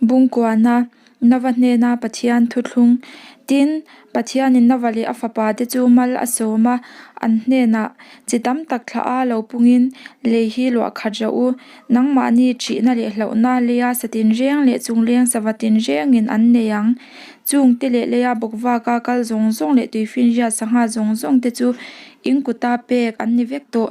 Bungkuana, Nova hnena Pathian thuthlung. Tin, Pathianin Nova leh a fapate chu mal a sawm a, an hnenah, Chi tam tak thlah a lo pungin lei hi luah khat rawh u. Nangmahni ṭihna leh hlauhna leia sa tinreng leh chungleng sava tinrengin an nei ang. Chungte leh leia bawkvaka kal zawng zawng leh tuifinriat sangha zawng zawngte chu in kuta pek an ni vek tawh.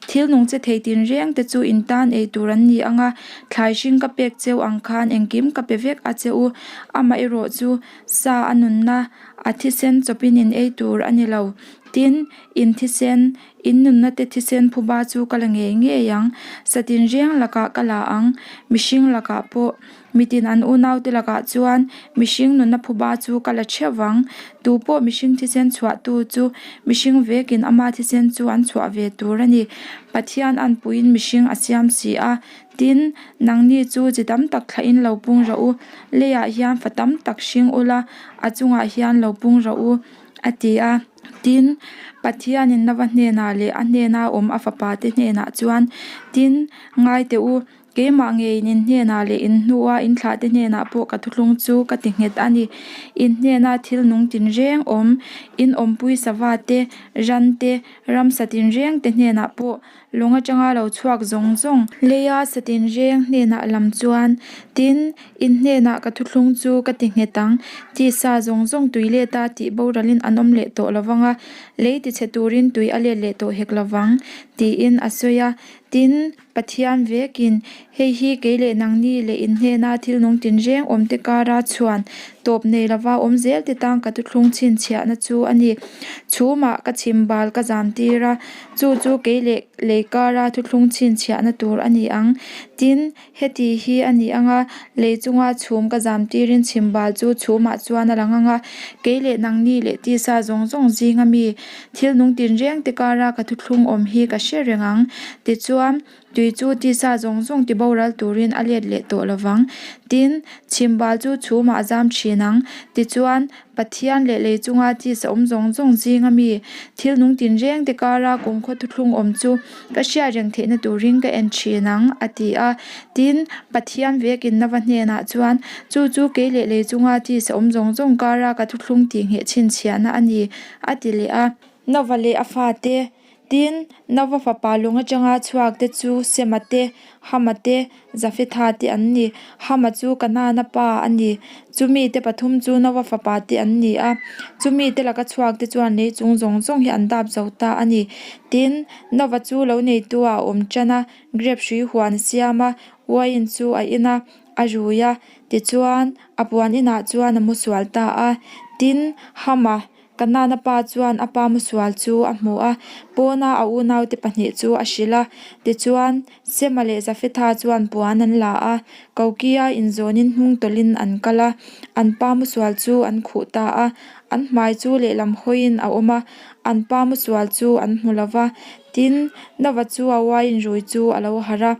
Thil nung che thei tinreng te chu in tan ei tur an ni ang a, thlai hring ka pek cheu ang khan engkim ka pe vek a che u. Amaherawh chu sa a nunna a thisen chawpin in ei tur a ni lo. Tin, in thisen, in nunna te thisen phuba chu ka la ngei ngei ang. Sa tinreng lakah ka la ang, mihring lakah pawh. Mitin an unaute lakah chuan mihring nunna phuba chu ka la theuh vang. Tu pawh mihring thisen chhuahtu chu mihring vekin ama thisen chu an chhuah ve tur a ni. Pathian anpuiin mihring a siam si a. Tin, nangni chu chi tam tak thlahin lo pung rawh u. Leiah hian fa tam tak hring ula, a chungah hian lo pung rawh u, a ti a. Tin, Pathianin Nova hnenah leh a hnena awm a fapate hnenah chuan, Tin, ngai teh u, Keimah ngeiin in hnenah leh in hnua in thlahte hnenah pawh ka thuthlung chu ka ti nghet a ni. In hnena thil nung tinreng awm, in awmpui sava te, ran te, ramsa tinreng te hnenah pawh lawng atanga lo chhuak zawng zawng, leia sa tinreng hnenah lam chuan, tin, in hnenah ka thuthlung chu ka ti nghet ang, tisa zawng zawng tui leta tih boralin an awm leh tawh lovang a, lei tichhe turin tui a let leh tawh hek lovang, tiin a sawi a. Tin, Pathian vekin, Hei hi kei leh nangni leh in hnena thil nung tinreng awmte kara chhuan tawp nei lova awm zel te tang ka thuthlung chhinchhiahna chu a ni. Chhumah ka chhim bal ka zam tir a, chu chu kei leh lei kara thuthlung chhinchhiahna tur a ni ang. Tin, heti hi a ni ang a, lei chunga chhum ka zam tirin chhim bal chu chhumah chuan a lang ang a, kei leh nangni leh tisa zawng zawng zinga mi Thil nung tinreng te kara ka thuthlung awm hi ka hre reng ang. Tichuan, tui chu tisa zawng zawng ti boral turin a let leh tawh lovang. Tin, chhimbal chu chhumah a zam thin ang. Tichuan, Pathian leh lei chunga tisa awm zawng zawng zinga mi thil nung tinreng te kara kumkhaw thuthlung awm chu ka hriat reng theihna turin ka en thin ang, a ti a. Tin, Pathian vekin Nova hnenah chuan, Chu chu kei leh lei chunga tisa awm zawng zawng kara ka thuthlung tihngheh chhinchhiahna a ni. a ti leh a. Nova leh a fate, tin, Nova fapa lung atanga chhuak te chu Sema te, Hama te, Jafetha te an ni. Hama chu Kanaana pa a ni. Chumi te pathum chu Nova fapa te an ni a. Chumi te laka chhuak te chuan lei chung zawng zawng hi an dap zo ta a ni. Tin, Nova chu lo neitu ah a awm tan a, grep hrui huan a siam a, uaiin chu a in a, a rui a. Tichuan, a puan inah chuan a mu sual ta a. Tin, Hama, Kanana pa chuan a pa musual chu a hmu a, pawna a unaute pahnih chu a hrilh a. Tichuan, Sema leh Jafetha chuan puan an la a, Kokia inzawnin hnung tawlhin an kal a, an pa musual chu an khuh ta a. An hmai chu lehlam hawiin a awm a, an pa musual chu an hmu lo va. Tin, Nova chu a uaiin rui chu a lo harh a,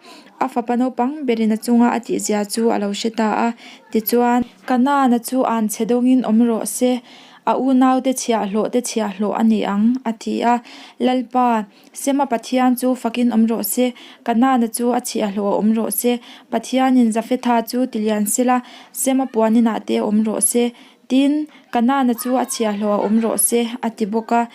a fapa naupang berin a chunga a tihzia chu a lo hre ta a. Tichuan, Kanana chu anchhe dawngin awm rawh se, A unaute chhiahhlawh te chhiahhlawh a ni ang, a ti a. Lalpa, Sema Pathian chu fakin awm rawh se, Kanaana chu a chhiahhlawh a awm rawh se. Pathianin Jafetha chu tilian sela, Sema puaninah te awm rawh se. Tin, Kanaana chu a chhiahhlawh a awm rawh se, a ti bawk a.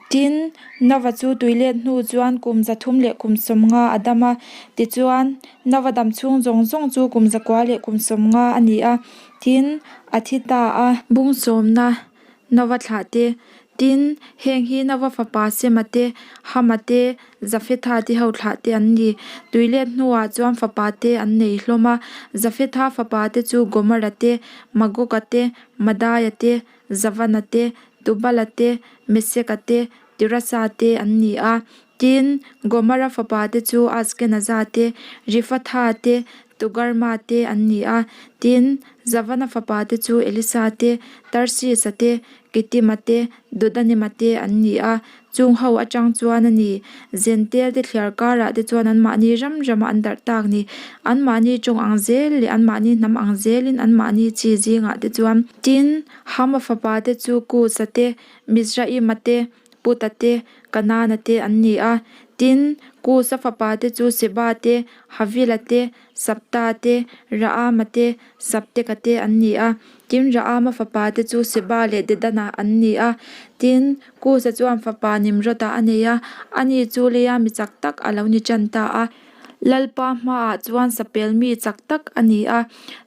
Tin, Nova chu tuilet hnu chuan kum 300 leh kum 50 a dam a. Tichuan, Nova dam chhung zawng zawng chu kum 900 leh kum 50 a ni a. Tin, a thi ta a. Bung sawmna, Nova thlah te. Tin, heng hi Nova fapa Sema te, Hama te, Jafetha te ho thlah te an ni. Tuilet hnuah chuan fapa te an nei hlawm a. Jafetha fapa te chu Gomara te, Magoga te, Madaia te, Javana te, Tubala te, Meseka te, Tirasa te an ni a. Tin, Gomara fapa te chu Askenaza te, Rifatha te, Togarma te an ni a. Tin, Javana fapa te chu Elisa te, Tarsisa te, Kitima te, Dodanima te an ni a. Chung ho atang chuan a ni. Zentel te thliar karah te chuan anmahni ram rama an darh tak ni. Anmahni tawng ang zel leh anmahni hnam ang zelin anmahni chi zingah te chuan. Tin, Hama fapa te chu Kusa te, Mizraima te, Puta te, Kanana te an ni a. Tin, Kusa fapate chu Seba te, Havila te, Sabta te, Raama te, Sabteka te an ni a. Tin, Raama fapate chu Seba leh Dedana an ni a. Tin, Kusa chuan fapa Nimrod-a a nei a, ani chu leia mi chak tak a lo ni tan ta a. Lalpa hmaah chuan sapel mi chak tak a ni a,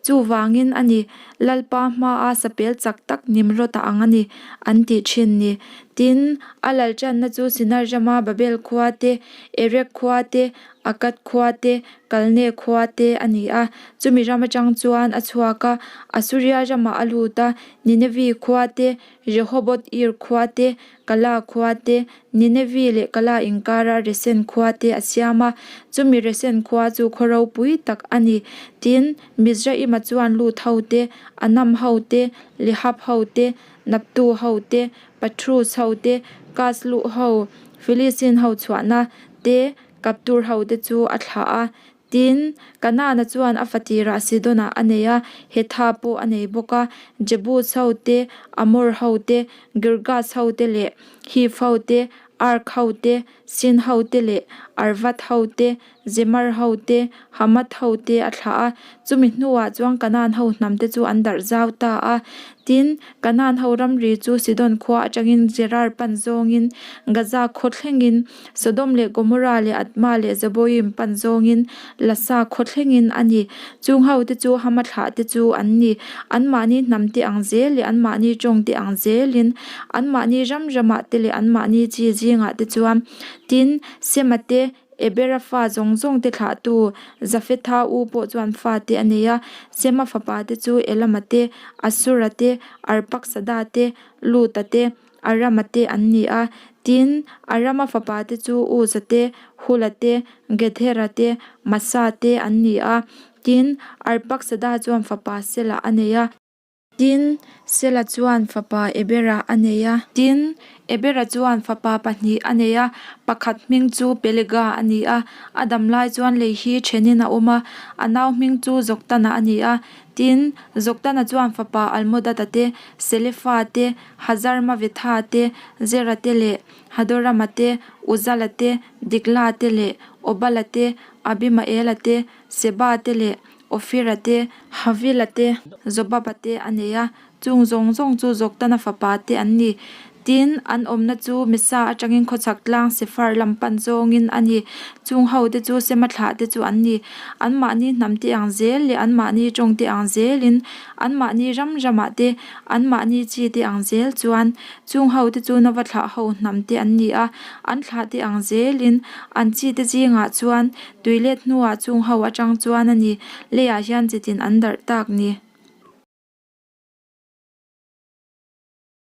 chuvangin a ni, Lalpa hmaa sapel chak tak Nimrod-a ang a ni, an tih thin ni. Tin, a lal tanna chu Sinar rama Babel khua te, Erek khua te, Akkad khua te, Kalne khua te a ni a. Chumi ram atang chuan a chhuak a, Asuria ramah a lut a, Ninevi khua te, Rehoboth-ir khua te, Kala khua te, Ninevi leh Kala inkara Resen khua te a siam a. Chumi Resen khua chu khaw ropui tak a ni. Tin, Mizraima chuan Lut ho te, Anam ho te, Lehab ho te, Naptu ho te, Patrus ho te, Kasluh ho, Filistin ho chhuahna te, Kaptur ho te chu a thlah a. Tin, Kanaana chuan a fatirah Sidona a nei a, Hetha pawh a nei bawk a. Jebus ho te, Amor ho te, Girgas ho te leh Hiv ho te, Ark ho te, Sin ho te leh Arvad ho te, Zemar ho te, Hamath ho te a thlah a. Chumi hnuah chuan Kanaan ho hnam te chu an darh zau ta a. Tin, Kanaan ho ramri chu Sidon khua atangin Gerar pan zawngin Gaza khaw thlengin Sodom leh Gomorrah leh Admah leh Zeboim pan zawngin Lasa khaw thlengin a ni. Chung ho te chu Hama thlah te chu an ni. Anmahni hnam te ang zel leh anmahni tawng te ang zelin anmahni ram ramah te leh anmahni chi zingah te chuan Tin, Sema te, Ebera fa zawng zawng te thlahtu Jafetha u pawh chuan fa te a nei a. Sema fapa te chu Elama te, Asura te, Arpaksada te, Luta te, Arama te an ni a. Tin, Arama fapa te chu Uza te, Hula te, Gethera te, Masa te an ni a. Tin, Arpaksada chuan fapa Sela a nei a. Tin, Sela chuan fapa Ebera a nei a. Tin, Ebera chuan fapa pahnih a nei a, pakhat hming chu Pelega a ni a, a dam lai chuan lei hi thenin a awm a, a nau hming chu Joktana a ni a. Tin, Joktana chuan fapa Almodata te, Selefa te, Hazarmavetha te, Zera te leh Hadorama te, Uzala te, Dikla te leh Obala te, Abimaela te, Seba te leh Ofira te, Havila te, Zobaba te a nei a, chung zawng zawng chu Joktana fapa te an ni. Tin, an awmna chu Mesa atangin khawchhak tlang Sefar lam pan zawngin a ni. Chung ho te chu Sema thlah te chu an ni. Anmahni hnam te ang zel leh anmahni tawng te ang zelin, anmahni ram ramah te, anmahni chi te ang zel chuan, chung ho te chu Nova thlah ho hnam te an ni a, an thlah te ang zelin, an chi te zingah chuan Tuilet hnuah chung ho atang chuan a ni, leiah hian chitin an darh tak ni.